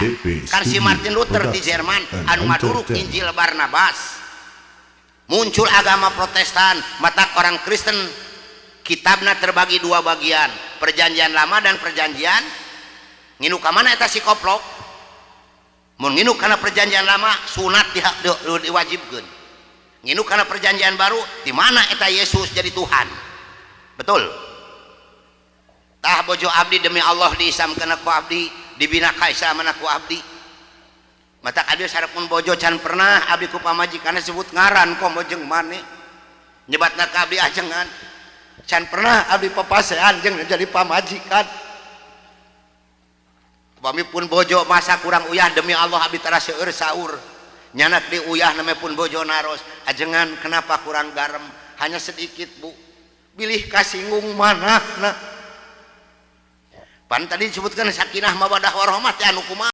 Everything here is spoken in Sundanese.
DP Kan si Studio Martin Luther di Production Jerman and anu ngaduruk Entertainment. Injil Barnabas, muncul agama Protestan. Matak orang Kristen kitabna terbagi dua bagian, Perjanjian Lama dan Perjanjian. Nginu ka mana eta si koplok? Mun nginu kana Perjanjian Lama, sunat diwajibkeun. Nginu kana Perjanjian Baru, di mana eta Yesus jadi Tuhan? Betul tah? Bojo abdi demi Allah diislamkeun ku abdi, dibina ka Islam ku abdi. Matak abdi sarepun bojo, can pernah abdi ku pamajikan sebut ngaran komo jeung mane nyebatna ka abdi ajengan. Can pernah abdi papasean jeung jadi pamajikan. Upami pun bojo masa kurang uyah, demi Allah abdi tara seueur saur, nyanak di uyah. Namanya pun bojo naros, "Ajengan, kenapa kurang garam?" "Hanya sedikit, Bu." Bilih kasinggung mana. Nah, pan tadi disebutkan sakinah mawadah warahmah teh anu kumaha?